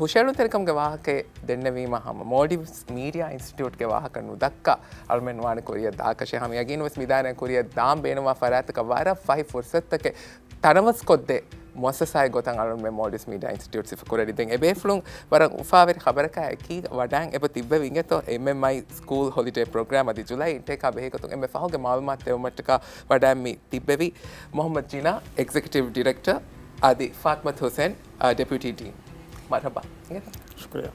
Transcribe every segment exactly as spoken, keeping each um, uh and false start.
ހުށައެޅުންތެރިކަމުގެ ވާހަކައެއް ދެންނެވީމަ ހަމަ މޯލްޑިވްސް މީޑިއާ އިންސްޓިޓިއުޓްގެ ވާހަކަ ނުދައްކާ އަޅުމެން ވާނެ ކުރިއަށް ދާކަށެއް. ހަމަ ޔަގީންވެސް މިދާނެ ކުރިއަށް ދާން ބޭނުންވާ ފަރާތަކަށް ވަރަށް ފަހި ފުރުސަތުތަކެއް ތަނަވަސްކޮށްދޭ މުއައްސަސާއެއް ގޮތަށް އަޅުމެން މޯލްޑިވްސް މީޑިއާ އިންސްޓިޓިއުޓް ސިފަކުރަނީ. ދެން އެބޭފުޅުން ވަރަށް އުފާވެރި ޚަބަރަކާ އެކީ ވަޑާން އެބަ ތިއްބެވި އިނގޭތޯ އެމްއެމްއައި ސްކޫލް ހޮލިޑޭ ޕްރޮގްރާމް އަދި ޖުލައި އިންޓޭކާ ބެހޭ ގޮތުން އެންމެ ފަހުގެ މައުލޫމާތު ދެވުމަށްޓަކާ ވަޑާން މި ތިއްބެވި މުހައްމަދު ޖިނާ، އެގްޒެކެޓިވް ޑިރެކްޓަރ، އަދި ފާތިމަތު ހުސެން، އާ، ޑެޕިއުޓީ ޑީން. މަރުޙަބާ. ޝުކުރިއްޔާ.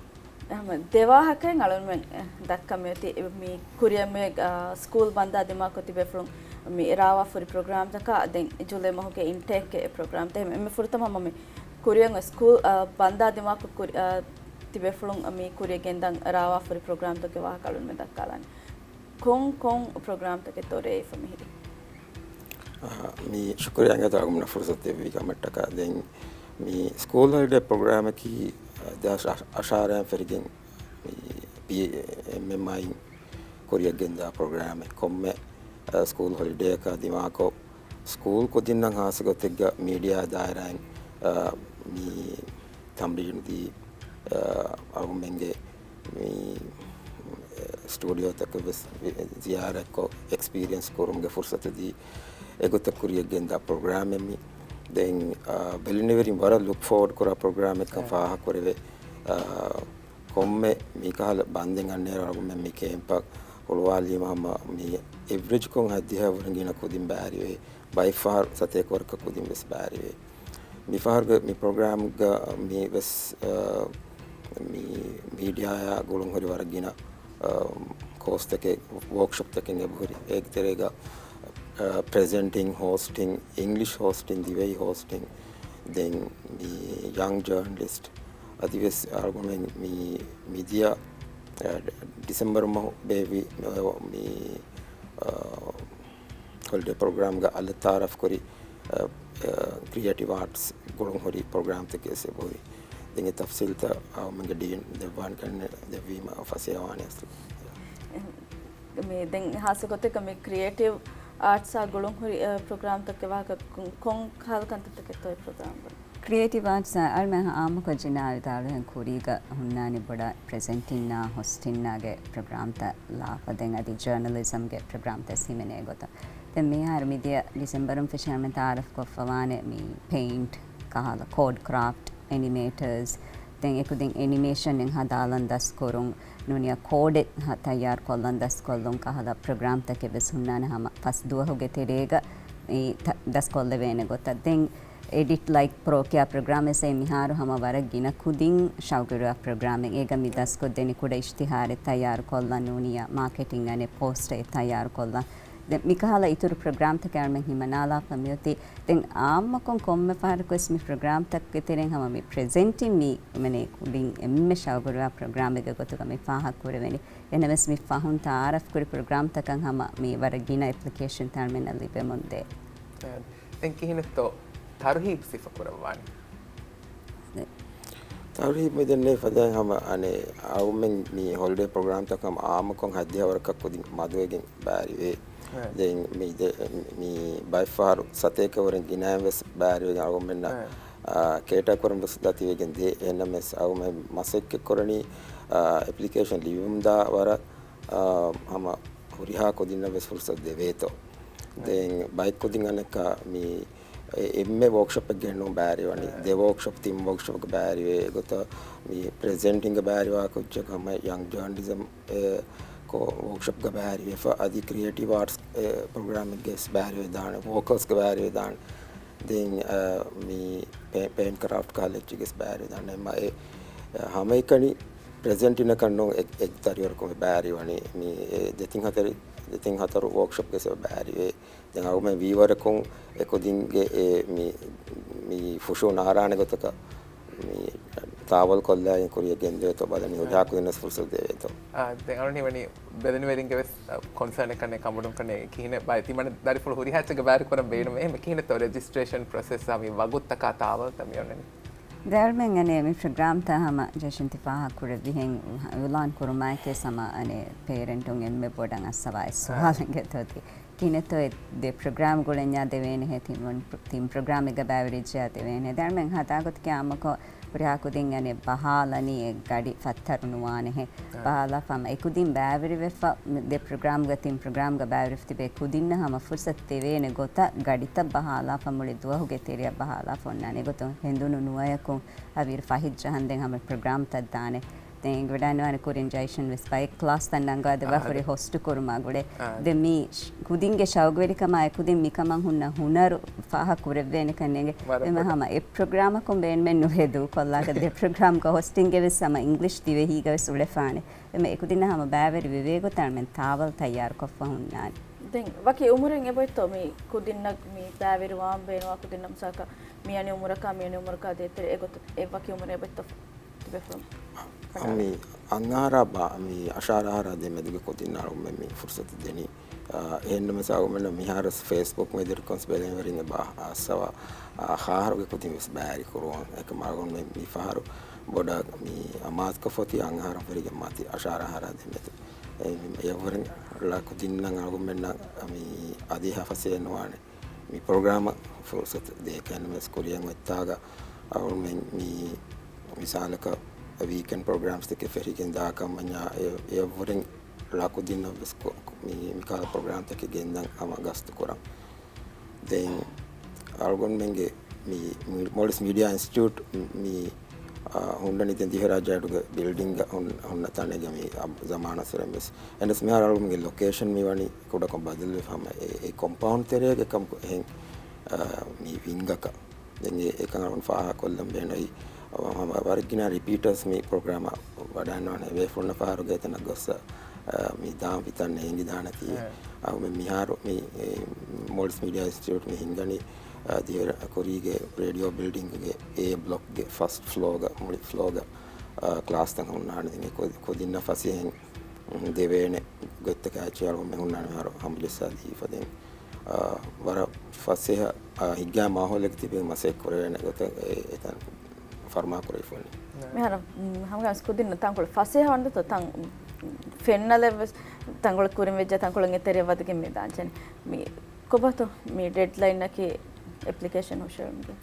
އަހަ، ދެވާހަކައިން އަޅުންމެން ދައްކަމެއޮތީ މި ކުރިއަށް މި، އާ، ސްކޫލް ބަންދާ ދިމާކޮށް ތިބޭފުޅުން މި ރާވާފުރި ޕްރޮގްރާމްތަކާ ދެން ޖުލައި މަހުގެ އިންޓޭކް ޕްރޮގްރާމްތައް އެންމެ ފުރަތަމަ ހަމަ މި ކުރިއަށް ސްކޫލް، އާ، ބަންދާ ދިމާކޮށް ކުރި-، އާ، ތިބޭފުޅުން މި ކުރިއަށް ގެންދަން ރާވާފުރި ޕްރޮގްރާމްތަކުގެ ވާހަކަ އަޅުންމެން ދައްކާލާނެ. ކޮން ކޮން ޕްރޮގްރާމްތަކެއްތޯ ރޭވިފަ މިހިރީ؟ އަހަ، މި ޝުކުރިއްޔާ އިނގޭތޯ އަޅުގަނޑަށް ފުރުސަތު ދެއްވި ކަމަށްޓަކާ. ދެން މި ސްކޫލް ހޮލިޑޭ ޕްރޮގްރާމަކީ، އަ، ދެހާސް އަށާރައިން ފެށިގެން މި ޕީ-، އެމްއެމްއައި ކުރިއަށް ގެންދާ ޕްރޮގްރާމެއް. ކޮންމެ، އަ، ސްކޫލް ހޮލިޑޭއަކާ ދިމާކޮށް، ސްކޫލް ކުދިންނަށް ހާއްސަ ގޮތެއްގަ މީޑިއާ ދާއިރާއިން، އަ، މި ތަމްރީނު ދީ، އަ، އަޅުގަނޑުމެންގެ މި، އެ، ސްޓޫޑިއޯތަކަށް ވެސް ޒިޔާރަތްކޮށް، އެކްސްޕީރިއަންސް ކުރުމުގެ ފުރުސަތު ދީ، އެގޮތަށް ކުރިއަށް ގެންދާ ޕްރޮގްރާމެއް މި. ދެން، އަ، ބެލެނިވެރިން ވަރަށް ލުކް ފޯވަޑް ކުރާ ޕްރޮގްރާމެއްކަން އެ. ފާހަގަކުރެވޭ. އަ، ކޮންމެ މިކަހަލަ ބަންދެން އަންނައިރު އަޅުގަނޑުމެން މި ކޭމްޕަށް ހުޅުވާލީމަ ހަމަ މި އެވްރެޖްކޮށް ހަތްދިހަ ވަރަށް ގިނަ ކުދިން ބައިވެރިވޭ. ބައިފަހަރު ސަތޭކަ ވަރަކަށް ކުދިން ވެސް ބައިވެރިވޭ. މިފަހަރުގެ މި ޕްރޮގްރާމްގަ މި ވެސް، އަ، މި މީޑިއާއާ ގުޅުންހުރި ވަރަށް ގިނަ، އަ، ކޯސްތަކެއް، ވޯކްޝޮޕްތަކެއް އެބަހުރި. އޭގެ ތެރޭގަ، އަ، ޕްރެޒެންޓިން، ހޯސްޓިން، އިންގްލިޝް ހޯސްޓިން، ދިވެހި ހޯސްޓިން، ދެން މި ޔަންގް ޖާނަލިސްޓް، އަދިވެސް އަޅުގަނޑުމެން މި މިދިޔަ، އަ، ޑިސެމްބަރު މަހު ބޭއްވި، އަ، މި، އަ، ހޮލިޑޭ ޕްރޮގްރާމްގަ އަލަށް ތައާރަފް ކުރި، އަ، އަ، ކްރިއޭޓިވް އާޓްސް ގުޅުންހުރި ޕްރޮގްރާމްތަކެއް ވެސް އެބަހުރި. ދެން އެ ތަފްސީލްތައް އަޅުގަނޑުމެންގެ ޑީން ދެއްވާނެ ކަން ދެއްވީމަ ފަސޭހަވާނެ އަސްލު. މި ދެން ހާއްސަ ގޮތެއްގަ މި ކްރިއޭޓިވް އާޓްސްއާ ގުޅުންހުރި، އަ، ޕްރޮގްރާމްތަކެއް ވާހަކަ ކޮން، ކޮން ކަހަލަ ކަންތައްތަކެއްތޯ އެ ޕްރޮގްރާމްގަ؟ ކްރިއޭޓިވް އާޓްސް އަޅުމެން އާއްމުކޮށް ޖިނާ ވިދާޅުވިހެން ކުރީގަ ހުންނާނީ ބޮޑަށް ޕްރެޒެންޓިންއާ ހޮސްޓިންއާގެ ޕްރޮގްރާމްތައް ލާފަ ދެން އަދި ޖާނަލިޒަމްގެ ޕްރޮގްރާމްތައް ހިމެނޭ ގޮތަށް. ދެން މިހާރު މިދިޔަ ޑިސެމްބަރުން ފެށި އަޅުމެން ތައާރަފް ކޮށްފަވާނެ މި ޕެއިންޓް ކަހަލަ ކޯޑް ކްރާފްޓް އެނިމޭޓަރސް، ދެން އެކުދިން އެނިމޭޝަން އެއް ހަދާލަން ދަސްކުރުން، ނޫނީ ކޯޑެއް ހަ-، ތައްޔާރުކޮށްލަން ދަސްކޮށްލުން ކަހަލަ ޕްރޮގްރާމްތަކެއް ވެސް ހުންނާނެ ހަމަ ފަސް ދުވަހުގެ ތެރޭގަ އެ ތަ-، ދަސްކޮށްލެވޭނެ ގޮތަށް. ދެން އެޑިޓް ލައިޓް ޕްރޯ ކިޔާ ޕްރޮގްރާމް ވެސް އެ މިހާރު ހަމަ ވަރަށް ގިނަ ކުދިން ޝައުގުވެރިވާ ޕްރޮގްރާމެއް. އޭގަ މި ދަސްކޮށްދެނީ ކުޑަ އިޝްތިހާރެއް ތައްޔާރުކޮށްލަން ނޫނީ މާކެޓިން އަނެއް ޕޯސްޓެއް ތައްޔާރުކޮށްލަން. ދެން މިކަހަލަ އިތުރު ޕްރޮގްރާމްތަކެއް އަޅުމެން ހިމަނާލާފަ މިއޮތީ. ދެން އާއްމުކޮށް ކޮންމެ ފަހަރަކުވެސް މި ޕްރޮގްރާމްތަކުގެ ތެރެއިން ހަމަ މި ޕްރެޒެންޓިން މި މަނޭ ކުދިން އެންމެ ޝައުގުވެރިވާ ޕްރޮގްރާމެއްގެ ގޮތުގަ މި ފާހަގަކުރެވެނީ. އެހެނަސް މި ފަހުން ތައާރަފްކުރި ޕްރޮގްރާމްތަކަށް ހަމަ މި ވަރަށް ގިނަ އެޕްލިކޭޝަންތައް އަޅުމެންނަށް ލިބެމުންދޭ. ދެން ކިހިނެއްތޯ ތަރުހީބް ސިފަކުރައްވާނީ؟ ތަރުހީބް މި ދެންނެވި ފަދައިން ހަމަ އަނެއް އަޅުމެން މި ހޮލިޑޭ ޕްރޮގްރާމްތަކަށް ހަމަ އާއްމުކޮށް ހަތްދިހަ ވަރަކަށް ކުދިން މަދުވެގެން ބައިވެރިވޭ. ދެން މި ދެ-، މި ބައެއްފަހަރު ސަތޭކަ ވަރަށް ގިނައިން ވެސް ބައިވެރިވެގެން އަޅުގަނޑުމެންނަށް، އާ، ކޭޓާ ކުރަން ވެސް ދަތިވެގެން ދޭ. އެހެންނަމަވެސް އަޅުގަނޑުމެން މަސައްކަތް ކުރަނީ، އާ، އެޕްލިކޭޝަން ލިބިވަމުންދާ ވަރަށް، އާ، ހަމަ ހުރިހާ ކުދިންނަށް ވެސް ފުރުސަތު ދެވޭތޯ. ދެން ބައެއް ކުދިން އަނެއްކާ މި އެ-، އެންމެ ވޯކްޝޮޕެއްގަ ނޫން ބައިވެރިވަނީ. ދެ ވޯކްޝޮޕް، ތިން ވޯކްޝޮޕްގަ ބައިވެރިވޭ. އެގޮތަށް މި ޕްރެޒެންޓިންގަ ބައިވެރިވާ ކުއްޖަކު ހަމަ ޔަންގް ޖާނަލިޒަމް އެ، ކޯ-، ވޯކްޝޮޕްގަ ބައިވެރިވެފަ، އަދި ކްރިއޭޓިވް އާޓްސް އެ، ޕްރޮގްރާމެއްގަ ވެސް ބައިވެރިވެދާނެ، ވޯކަލްސްގަ ބައިވެރިވެދާނެ. ދެން، އަ، މި ޕެ-، ޕެއިންޓް ކްރާފްޓް ކަހަލަ އެއްޗެއްގަ ވެސް ބައިވެރިވެދާނެ. އެ، ހަމައެކަނި ޕްރެޒެންޓިނަކަށް ނޫން އެ-، އެއް ތަރިވަރަކުން ބައިވެރިވަނީ. މި އެ ދެތިން ހަތަރު، ދެތިން ހަތަރު ވޯކްޝޮޕްގަ ވެސް ބައިވެރިވޭ. ދެން އަޅުގަނޑުމެން ވީވަރަކުން އެކުދިންގެ އެ މި، މި ފުށޫ ނާރާނެ ގޮތަކަށް މި ތާވަލް ކޮށްލައިގެން ކުރިއަށް ގެންދެވޭތޯ ބަލަނީ ހުރިހާ ކުދިންނަސް ފުރުސަތު ދެވޭތޯ. އާ، ދެން އަޅުން ހީވަނީ ބެލެނިވެރިންގެ ވެސް، އަ، ކޮންސާނެއް ކަންނޭ ކަނބޮޑުން ކަންނޭ ކިހިނެއް ބައެއް ތިމަން ދަރިފުޅު ހުރިހާ އެއްޗެއްގަ ބައިވެރި ކުރަން ބޭނުމޭ. އެހެން ކިހިނެއްތޯ ރެޖިސްޓްރޭޝަން ޕްރޮސެސްއާ މި ވަގުތުތަކާ ތާވަލްތައް މި އޮންނަނީ؟ ދެ އަޅުމެން އަނެއް މި ޕްރޮގްރާމްތައް ހަމަ ޖެޝިން ތި ފާހަގަކުރެއްވިހެން އިއުލާން ކުރުމާއެކީ ހަމަ އަނެއް ޕޭރެންޓުން އެންމެ ބޮޑަށް އައްސަވާ އެއް ސުވާލެއް އިނގޭތޯ ތި. ކިހިނެއްތޯ އެ ދެ ޕްރޮގްރާމް ގުޅެންޏާ ދެވޭނެހޭ، ތިން ވަން-، ތިން ޕްރޮގްރާމެއްގަ ބައިވެރިއްޖެޔާ ދެވޭނެ. ދެ އަޅުމެން ހަދާ ގޮތަކީ އާއްމުކޮށް ހުރިހާ ކުދިން އަނެއް ބަހާލަނީ އެ ގަޑި ފައްތަރު ނުވާނެހެ. ބަހާލާފަ ހަމަ އެ ކުދިން ބައިވެރިވެފަ ދެ ޕްރޮގްރާމްގަ ތިން ޕްރޮގްރާމްގަ ބައިވެރިފަ ތިބޭ ކުދިންނަށް ހަމަ ފުރުސަތު ދެވޭނެ ގޮތަށް ގަޑިތައް ބަހާލާފަ މުޅި ދުވަހުގެ ތެރެއަށް ބަހާލާފަ އޮންނާނެ. އެގޮތުން ހެނދުނު ނުވަޔަކުން ހަވީރު ފަހެއް ޖަހަންދެން ހަމަ ޕްރޮގްރާމްތައް ދާނެ. ދެން އެނގިވަޑާންވާނެ ކުރިން ޖައިޝަން ވެސް ބައެއް ކްލާސްތައް ނަންގާދެއްވާ ހުރި ހޮސްޓު ކުރުމާ ގުޅޭ. ދެން މީ ކުދިންގެ ޝައުގުވެރިކަމާއެކު ދެން މިކަމަށް ހުންނަ ހުނަރު ފާހަ ކުރެއްވޭނެ ކަންނޭނގެ. އެމަ ހަމަ އެ ޕްރޮގްރާމަކުން ބޭނުމެއް ނުހެދޫ ކޮށްލާކަށް ދެ ޕްރޮގްރާމްގަ ހޮސްޓިންގެ ވެސް ހަމަ އިންގްލިޝް ދިވެހީގަ ވެސް އުޅެފާނެ. އެމަ އެކުދިންނަށް ހަމަ ބައިވެރި ވެވޭ ގޮތަށް މެން ތާވަލް ތައްޔާރުކޮށްފަ ހުންނާނެ. ދެން ވަކި އުމުރެއް އެބައޮތްތޯ މި ކުދިންނަށް މި ބައިވެރިވާން ބޭނުވާ ކުދިންނަށް މިސާލަކަށް މި އަނެއް އުމުރަކާ މި އަނެއް އުމުރަކާ ދޭތެރޭ އެގޮތަށް އެ ވަކި އުމުރެއް އެބައޮތްތޯ؟ މި އަންހާރާ ބާ، މި އަށާރަ އަހަރާ ދެމެދުގެ ކުދިން އަޅުގަނޑުމެން މި ފުރުސަތު ދެނީ. އާ، އެހެންނަމަވެސް އަޅުގަނޑުމެން މިހާރު ފޭސްބުކް މެދުވެރިކޮންސް ބެލެނިވެރިން އެބަ އައްސަވާ، އާ، ހާހަރުގެ ކުދިން ވެސް ބައިވެރި ކުރުވަން. އެކަމަ އަޅުގަނޑުމެން މި ފަހަރު ބޮޑަށް މި އަމާޒުކޮށްފަ އޮތީ އަންހާރަށް ވެރިގެން މާތި އަށާރަ އަހަރާ ދެމެދު. އެ، އެއަށްވުރެން ޅަ ކުދިންނަށް އަޅުގަނޑުމެންނަށް މި އަދި ހަ ފަސޭހަ ނުވާނެ. މި ޕްރޮގްރާމަށް ފުރުސަތު ދޭކަށް ނަމަވެސް ކުރިއަށް އޮތްތާގަ އަޅުމެން މި މިސާލަކަށް ވީކެންޑް ޕްރޮގްރާމްސްތަކެއް ފެށިގެން ދާކަމަންޏާ އެ، އެއަށްވުރެން ޅަ ކުދިންނަށް ވެސް ކޮ-، މި، މިކަހަލަ ޕްރޮގްރާމްތަކެއް ގެންދަން ހަމަ ގަސްތު ކުރަން. ދެން އަޅުގަނޑުމެންގެ މި، މި މޯލްޑިވްސް މީޑިއާ އިންސްޓިޓިއުޓް މި، އާ، ހުންނަނީ ދެން ދިވެހިރާއްޖެ އަޑުގެ ބިލްޑިންގ ހުން-، ހުންނަ ތަނެއްގަ މި އަ-، ޒަމާނާ ސަރަންވެސް. އެންޑް މިހާރު އަޅުގަނޑުމެންގެ ލޮކޭޝަން މި ވަނީ ކުޑަކޮށް ބަދަލުވެފަ ހަމަ އެ، އެ ކޮމްޕައުންޑް ތެރޭގަ ކަމަކު އެހެން، އާ، މި ވިންގަކަށް. ދެން އެ، އެކަން އަޅުގަނޑު ފާހަގަކޮށްލަން ބޭނުން. އަ، ވަ-، ވަ-، ވަރަށް ގިނަ ރިޕީޓަރސް މި ޕްރޮގްރާމަށް ވަޑައިންނާނެ. ބޭފުޅުންނަށް ފަހަރު ގޭތަނަށް ގޮއްސަ، އަ، މި ދާން ފިތަން ނޭނގިދާނެތީ. އަ، މި މިހާރު މި، އެ، މޯލްޑިވްސް މީޑިއާ އިންސްޓިޓިއުޓް މި ހިންގަނީ، އަ، ދިވެހި ކުރީގެ ރޭޑިއޯ ބިލްޑިންގގެ އޭ ބްލޮކްގެ ފަސްޓް ފްލޯގަ، މުޅި ފްލޯގަ، އަ، ކްލާސްތައް ހުންނާނެ. ދެން އެ ކު-، ކުދިންނަށް ފަސޭހައިން ދެވޭނެ ގޮތްތަކާ އެއްޗެއް އަޅުގަނޑުމެން ހުންނާނެ މިހާރު ހަމަޖައްސާދީފަ. ދެން، އާ، ވަރަށް ފަސޭހަ، އާ، ހިތްގައި މާހައުލެއްގަ ތިބެ މަސައްކަތް ކުރެވޭނެ ގޮތަށް އެ، އެތަން ފަރުމާ ކުރެވިފައިވަނީ. މިހާރު، މް، ހަމަގަނޑު ކުދިން ތަންކޮޅެއް ފަސޭހަ ވަންދަތޯ ތަން ފެންނަލެއް ވެސް ތަންކޮޅެއް ކުރިން ވެއްޖެ ތަންކޮޅެއް އެތެރެއަށް ވަދެގެން މި ދާންޖެހެނީ. މި ކޮބާތޯ މި ޑެޑްލައިންއަކީ އެޕްލިކޭޝަން ހުށަހެޅުމުގެ؟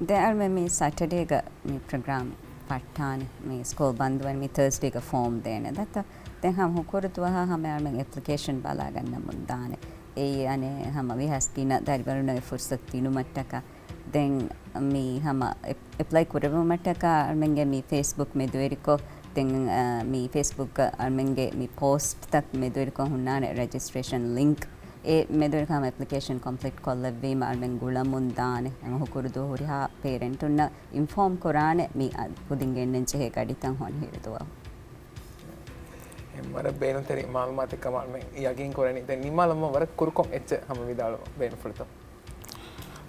ދެން އަޅުމެން މި ސަޓަޑޭގަ މި ޕްރޮގްރާމް ފައްޓާނެ. މި ސްކޫލް ބަންދުވަން މި ތާސްޑޭގަ ފޯމް ދޭނެ ދަތަ. ދެން ހަމަ ހުކުރު ދުވަހާ ހަމަ އަޅުމެން އެޕްލިކޭޝަން ބަލާގަންނަމުން ދާނެ. އެއީ އަނެއް ހަމަ ވީހާވެސް ގިނަ ދަރިވަރުންނަށް އެ ފުރުސަތު ދިނުމަށްޓަކާ. ދެން މި ހަމަ އެޕް-، އެޕްލައި ކުރެއްވުމަށްޓަކާ އަޅުމެންގެ މި ފޭސްބުކް މެދުވެރިކޮށް، ދެން، އަ، މި ފޭސްބުކްގަ އަޅުމެންގެ މި ޕޯސްޓްތައް މެދުވެރިކޮށް ހުންނާނެ ރެޖިސްޓްރޭޝަން ލިންކް. އެ މެދުވެރިކޮށް އެޕްލިކޭޝަން ކޮމްޕްލީޓް ކޮށްލެއްވީމަ އަޅުމެން ގުޅަމުން ދާނެ. ހަމަ ހުކުރު ދުވަހު ހުރިހާ ޕޭރެންޓުންނަށް އިންފޯމް ކުރާނެ މި އަ-، ކުދިން ގެންނަން ޖެހޭ ގަޑިތައް ހޮނިހިރު ދުވަހު. އެ ވަރަށް ބޭނުންތެރި މައުލޫމާތެއް ކަމަށް އަޅުމެން ޔަގީން ކުރަނީ. ދެން ނިމާލަމާ ވަރަށް ކުރުކޮށް އެއްޗެއް ހަމަ ވިދާޅުވަން ބޭނުންފުޅުތޯ؟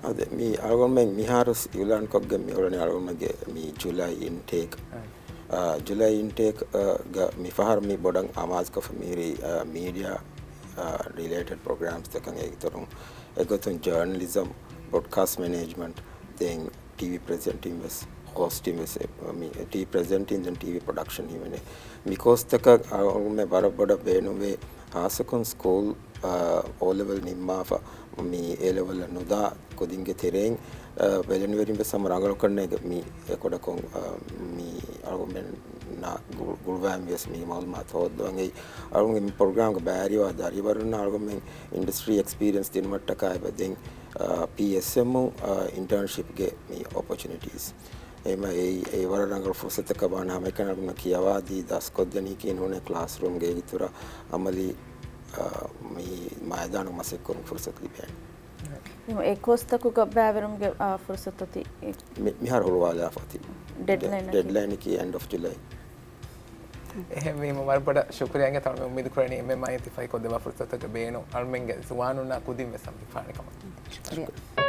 އާދެ، މި އަޅުގަނޑުމެން މިހާރު އިއުލާން ކޮށްގެން މި އުޅެނީ އަޅުގަނޑުމެންގެ މި ޖުލައި އިންޓޭކް. އާ، ޖުލައި އިންޓޭކް، އާ، ގަ މި ފަހަރު މި ބޮޑަށް އަމާޒުކޮށްފަ މިހިރީ، އާ، މީޑިއާ، އާ، ރިލޭޓެޑް ޕްރޮގްރާމްސް ތަކަށް އެއްގޮތުން، އެއްގޮތުން ޖާނަލިޒަމް، ބްރޯޑްކާސްޓް މެނޭޖްމަންޓް، ދެން ޓީވީ ޕްރެޒެންޓިން ވެސް، ހޯސްޓިން ވެސް، މި ޓީވީ ޕްރެޒެންޓިން ދެން ޓީވީ ޕްރޮޑަކްޝަން ހިމެނޭ. މި ކޯސްތަކަށް އަޅުގަނޑުމެން ވަރަށް ބޮޑަށް ބޭނުންވޭ، ހާއްސަކޮށް ސްކޫލް، އާ، އޯ ލެވެލް ނިންމާފަ، މި އޭ ލެވެލްއަށް ނުދާ ކުދިންގެ ތެރެއިން، އާ، ބެލެނިވެރިން ވެސް ހަމަ ރަނގަޅުކަންނޭގެ މި އެކޮޑަކުން، އާ، މި އަޅުގަނޑުމެންނާ ގު-، ގުޅުވާން ވިޔަސް މި މައުލޫމާތު ހޯއްދަވަން. އެއީ އަޅުގަނޑު މި ޕްރޮގްރާމްގަ ބައިވެރިވާ ދަރިވަރުންނަށް އަޅުގަނޑުމެން އިންޑަސްޓްރީ އެކްސްޕީރިއެންސް ދިނުމަށްޓަކާ އެބަ ދެން، އާ، ޕީއެސްއެމްއު، އާ، އިންޓާންޝިޕްގެ މި އޮޕޮޗުނިޓީސް. އެމަ އެއީ، އެ ވަރަށް ރަނގަޅު ފުރުސަތަކަށް ވާނެ ހަމައެކަނި އަޅުގަނޑު ކިޔަވާދީ ދަސްކޮށްދެނީކީ ނޫނޭ ކްލާސްރޫމްގެ އިތުރަށް އަމަލީ، އާ، މި މައިދާނު މަސައްކަތް ކުރުން ފުރުސަތު ލިބޭނެ. އެ ކޯސްތަކުގަ ބައިވެރުމުގެ، އާ، ފުރުސަތު ތި މި-، މިހާރު ހުޅުވާލާފަ ތި ޑެޑްލައިން ޑެޑްލައިނަކީ އެންޑް އޮފް ޖުލައި. އެހެންވީމަ ވަރަށް ބޮޑަށް ޝުކުރިއްޔާ އިނގޭތޯ އަޅުމެން އުއްމީދު ކުރަނީ އެންއެމްއައި ތި ފަހިކޮށްދެވާ ފުރުސަތުގެ ބޭނުން އަޅުމެންގެ ޒުވާނުންނާ ކުދިން ވެސް ހަމަ ހިފާނެ ކަމަށް. ޝުކުރިއްޔާ.